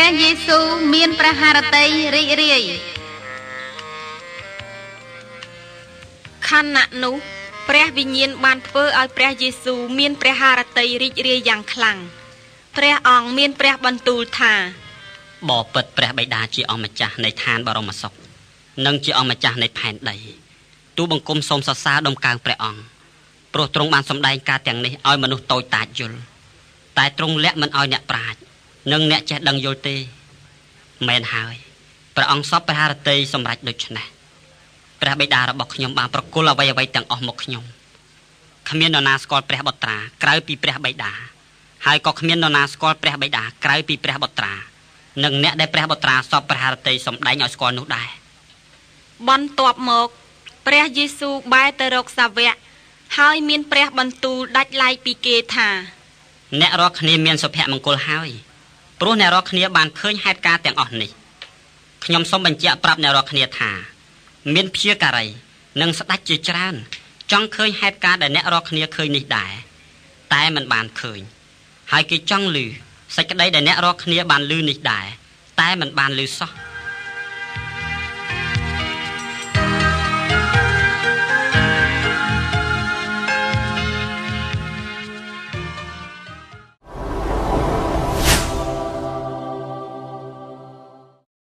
ព្រះយេស៊ូវមានព្រះハរតីរីករាយ ខណៈនោះព្រះវិញ្ញាណបានធ្វើឲ្យព្រះយេស៊ូវមានព្រះハរតីរីករាយយ៉ាងខ្លាំងព្រះអង្គមានព្រះបន្ទូលថា បបិទ្ធព្រះបិតាជាអង្គម្ចាស់នៃឋានបរមសុខនិងជាអង្គម្ចាស់នៃផែនដីទូបង្គំសូមសរសើរដំកើងព្រះអង្គព្រោះទ្រង់បានសម្ដែងការទាំងនេះឲ្យមនុស្សតូចតាចយល់តែទ្រង់លាក់មិនឲ្យអ្នកប្រាជ្ញនិងអ្នកចេះដឹងយល់ទេមែនហើយព្រះអង្គសពព្រះハរតីសម្រេចដូច្នេះព្រះបិតារបស់ខ្ញុំបានប្រគល់អ្វីៗទាំងអស់មកខ្ញុំគ្មាននរណាស្គាល់ព្រះបុត្រាក្រៅពីព្រះបិតាហើយក៏គ្មាននរណាស្គាល់ព្រះបិតាក្រៅពីព្រះបុត្រានិងអ្នកដែលព្រះបុត្រាសពព្រះハរតីសម្ដែងឲ្យស្គាល់នោះដែរបន្ទាប់មកព្រះយេស៊ូវបែរទៅរកសាវកហើយមានព្រះបន្ទូលដាច់ឡែកពីគេថាអ្នករាល់គ្នាមានសុភមង្គលហើយព្រោះអ្នករាល់គ្នាបានឃើញហេតុការណ៍ទាំងអស់នេះខ្ញុំសូមបញ្ជាក់ប្រាប់អ្នករាល់គ្នាថាមានព្យាការីនិងស្ដេចជាច្រើនចង់ឃើញហេតុការណ៍ដែលអ្នករាល់គ្នាឃើញនេះដែរតែមិនបានឃើញហើយគេចង់ឮសេចក្តីដែលអ្នករាល់គ្នាបានឮនេះដែរតែមិនបានឮសោះ